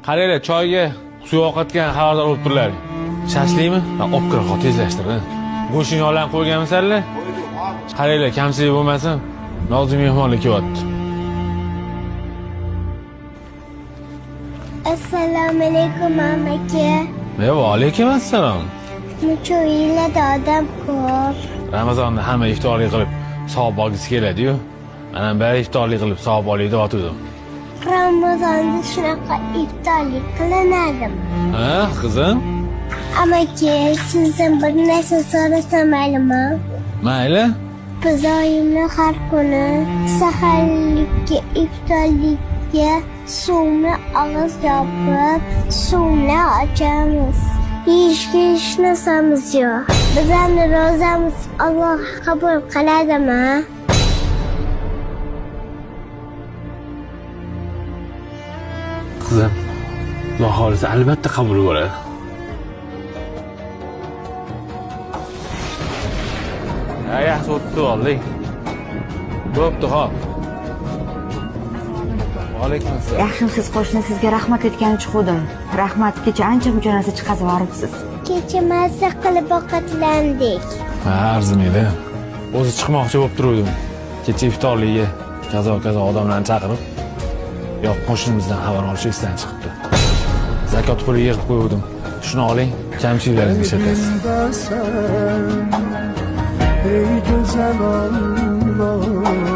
Qaranglar, choyga suv oqatgan xabardor bo'lib turlar. Shashlikmi? Ha, olib kir, hozir tezlashtir. Go'shtni yog'lanib qo'yganmisanlar? Qaranglar, kamchilik bo'lmasin. Nozik mehmonlar kelyapti. Assalomu alaykum amaki. Va alaykum assalom. Necha uylarda odam ko'p. Ramazonda hamma iftorlik qilib savob olgisi keladi-yu. Mana bari iftorlik qilib savob olay deb otuvdim. Ramazonda shunaqa iftorlik qilinadimi? Ha, qizim? Amaki, sizdan bir narsa so'rasam maylimi? Mayli. Biz oyimni har kuni saharlikka, iftorlikka suvni og'iz yopib, suvni ochamiz. Yeyishga hech narsamiz yo'q. Bizlarni ro'zamiz Alloh qabul qiladimi? Qizim, Xudo xohlasa albatta qabul bo'ladi. Ha, yaxshi o'tib oldik. Bo'pti, xo'p. Alaykum assalom. Yaxshimisiz, qo'shni, sizga rahmat aytgani chiquvdim. Rahmat, kecha ancha muncha narsa chiqazib yuboribsiz. Kecha mazza qilib ovqatlandik. Ha, arzimaydi. O'zi chiqmoqchi bo'lib turuvdim. Kecha iftorligiga kazo-kazo odamlarni chaqirib, yo'q, qo'shnimizdan xabar olish esdan chiqibdi. Zakot puli yig'ib qo'yuvdim. Shuni oling, kamchiliklaringizga ishlatasiz. Ey güzel Allah.